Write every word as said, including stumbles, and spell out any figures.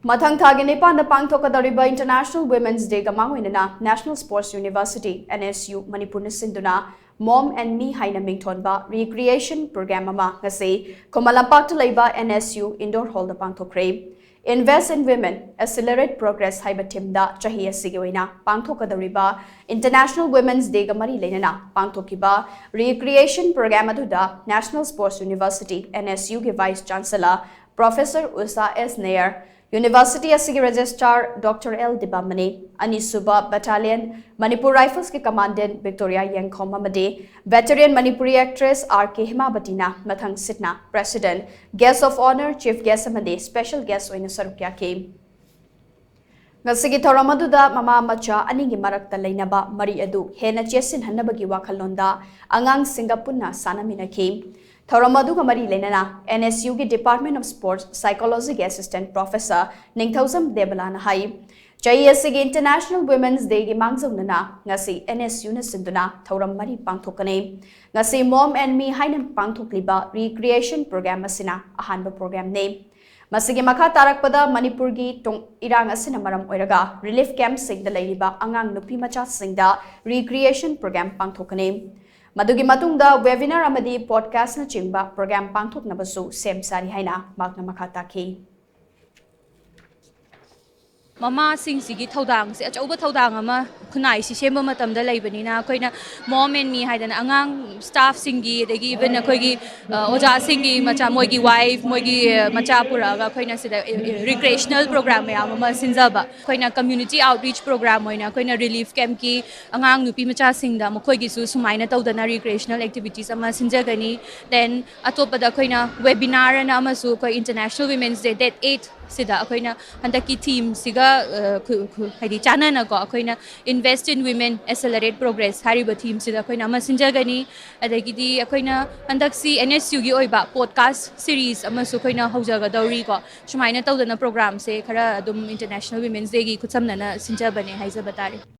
ꯃꯊꯪ ꯊꯥꯒꯤ ꯅꯤꯄꯥꯟꯗ ꯄꯥꯡꯊꯣꯛꯀꯗꯧꯔꯤꯕ International Women's Day ꯒ ꯃꯥꯡꯑꯣꯏꯅꯅ National Sports University, N S U, ꯃꯅꯤꯄꯨꯔꯅ ꯁꯤꯟꯗꯨꯅ Mom and Me ꯍꯥꯏꯅ ꯃꯤꯡꯊꯣꯟꯕ recreation program ꯑꯃ ꯉꯁꯤ ꯈꯨꯃꯟ ꯂꯝꯄꯥꯛꯇ ꯂꯩꯕ N S U Indoor Hall the ꯄꯥꯡꯊꯣꯛꯈ꯭ꯔꯦ꯫ Invest in Women, Accelerate Progress ꯍꯥꯏꯕ theme ꯗ ꯆꯍꯤ ꯑꯁꯤꯒꯤ ꯑꯣꯏꯅ ꯄꯥꯡꯊꯣꯛꯀꯗꯧꯔꯤꯕ International Women's Day ꯒ ꯃꯔꯤ ꯂꯩꯅꯅ ꯄꯥꯡꯊꯣꯛꯈꯤꯕ recreation program ꯑꯗꯨꯗ National Sports University, N S U, ꯒꯤ Vice Chancellor Professor Usha S Nair, University ꯑꯁꯤꯒꯤ Registrar Doctor L Dibamani, ꯑꯅꯤꯁꯨꯕ Battalion Manipur Rifles ꯀꯤ Commandant Victoria Yengkhom ꯑꯃꯗꯤ veteran Manipuri actress R K Hemabati ꯅ ꯃꯊꯪ ꯁꯤꯠꯅ President, Guest of Honour, Chief Guest ꯑꯃꯗꯤ Special Guest ꯑꯣꯏꯅ ꯁꯔꯨꯛ ꯌꯥꯈꯤ꯫ ꯉꯁꯤꯒꯤ ꯊꯧꯔꯝ ꯑꯗꯨꯗ ꯃꯃꯥ ꯃꯆꯥ ꯑꯅꯤꯒꯤ ꯃꯔꯛꯇ ꯂꯩꯅꯕ ꯃꯔꯤ ꯑꯗꯨ ꯍꯦꯟꯅ ꯆꯦꯠꯁꯤꯟꯍꯟꯅꯕꯒꯤ ꯋꯥꯈꯜꯂꯣꯟꯗ ꯑꯉꯥꯡꯁꯤꯡꯒ ꯄꯨꯟꯅ ꯁꯥꯟꯅꯃꯤꯟꯅꯈꯤ꯫ ꯊꯧꯔꯝ ꯑꯗꯨꯒ ꯃꯔꯤ ꯂꯩꯅꯅ N S U ꯒꯤ Department of Sports Psychology ꯒꯤ Assistant Professor ꯅꯤꯡꯊꯧꯖꯝ ꯗꯦꯕꯂꯥꯅ ꯍꯥꯏ, ꯆꯍꯤ ꯑꯁꯤꯒꯤ International Women's Day ꯒꯤ ꯃꯥꯡꯖꯧꯅꯅ ꯉꯁꯤ N S U ꯅ ꯁꯤꯟꯗꯨꯅ ꯊꯧꯔꯝ ꯃꯔꯤ ꯄꯥꯡꯊꯣꯛꯀꯅꯤ꯫ ꯉꯁꯤ Mom and Me ꯍꯥꯏꯅ ꯄꯥꯡꯊꯣꯛꯂꯤꯕ recreation program ꯑꯁꯤꯅ ꯑꯍꯥꯟꯕ program ꯅꯤ꯫ ꯃꯁꯤꯒꯤ ꯃꯈꯥ ꯇꯥꯔꯛꯄꯗ ꯃꯅꯤꯄꯨꯔꯒꯤ ꯇꯨꯡ ꯏꯔꯥꯡ ꯑꯁꯤꯅ ꯃꯔꯝ ꯑꯣꯏꯔꯒ relief camp ꯁꯤꯡꯗ ꯂꯩꯔꯤꯕ ꯑꯉꯥꯡ ꯅꯨꯄꯤ ꯃꯆꯥꯁꯤꯡꯗ recreation program ꯄꯥꯡꯊꯣꯛꯀꯅꯤ꯫ ꯃꯗꯨꯒꯤ ꯃꯇꯨꯡꯗ webinar ꯑꯃꯗꯤ podcast ꯅꯆꯤꯡꯕ program ꯄꯥꯡꯊꯣꯛꯅꯕꯁꯨ ꯁꯦꯝ ꯁꯥꯔꯤ ꯍꯥꯏꯅ ꯃꯍꯥꯛꯅ ꯃꯈꯥ ꯇꯥꯈꯤ꯫ ꯃꯃꯥꯁꯤꯡꯁꯤꯒꯤ ꯊꯧꯗꯥꯡꯁꯦ ꯑꯆꯧꯕ ꯊꯧꯗꯥꯡ ꯑꯃ ꯈꯨꯟꯅꯥꯏꯁꯤ ꯁꯦꯝꯕ ꯃꯇꯝꯗ ꯂꯩꯕꯅꯤꯅ, ꯑꯩꯈꯣꯏꯅ Mom and Me ꯍꯥꯏꯗꯅ ꯑꯉꯥꯡ staff ꯁꯤꯡꯒꯤ, ꯑꯗꯒꯤ even ꯑꯩꯈꯣꯏꯒꯤ, ꯑ, ꯑꯣꯖꯥꯁꯤꯡꯒꯤ ꯃꯆꯥ, ꯃꯣꯏꯒꯤ wife, ꯃꯣꯏꯒꯤ, ꯑ, ꯃꯆꯥ ꯄꯨꯔꯛꯑꯒ ꯑꯩꯈꯣꯏꯅ ꯁꯤꯗ, ꯑ, recreational program ꯃꯌꯥꯝ ꯑꯃ ꯁꯤꯟꯖꯕ꯫ ꯑꯩꯈꯣꯏꯅ community outreach program ꯑꯣꯏꯅ ꯑꯩꯈꯣꯏꯅ relief camp ꯀꯤ ꯑꯉꯥꯡ ꯅꯨꯄꯤ ꯃꯆꯥꯁꯤꯡꯗ ꯃꯈꯣꯏꯒꯤꯁꯨ ꯁꯨꯃꯥꯏꯅ ꯇꯧꯗꯅ recreational activities ꯑꯃ ꯁꯤꯟꯖꯒꯅꯤ꯫ Then ꯑꯇꯣꯞꯄꯗ ꯑꯩꯈꯣꯏꯅ webinar ꯑꯅ ꯑꯃꯁꯨ ꯑꯩꯈꯣꯏ International Women's Day date eight ꯁꯤꯗ ꯑꯩꯈꯣꯏꯅ ꯍꯟꯗꯛꯀꯤ theme ꯁꯤꯒ, ꯑ, ꯈꯨ-, ꯈꯨ-, ꯍꯥꯏꯗꯤ ꯆꯥꯟꯅꯅꯀꯣ, ꯑꯩꯈꯣꯏꯅ Invest in Women, Accelerate Progress ꯍꯥꯏꯔꯤꯕ theme ꯁꯤꯗ ꯑꯩꯈꯣꯏꯅ ꯑꯃ ꯁꯤꯟꯖꯒꯅꯤ꯫ ꯑꯗꯒꯤꯗꯤ ꯑꯩꯈꯣꯏꯅ ꯍꯟꯗꯛꯁꯤ N S U ꯒꯤ ꯑꯣꯏꯕ podcast series ꯑꯃꯁꯨ ꯑꯩꯈꯣꯏꯅ ꯍꯧꯖꯒꯗꯧꯔꯤꯀꯣ꯫ ꯁꯨꯃꯥꯏꯅ ꯇꯧꯗꯅ program ꯁꯦ ꯈꯔ ꯑꯗꯨꯝ International Women's Day ꯒꯤ ꯈꯨꯠꯁꯝꯅꯅ ꯁꯤꯟꯖꯕꯅꯦ ꯍꯥꯏꯖꯕ ꯇꯥꯔꯦ꯫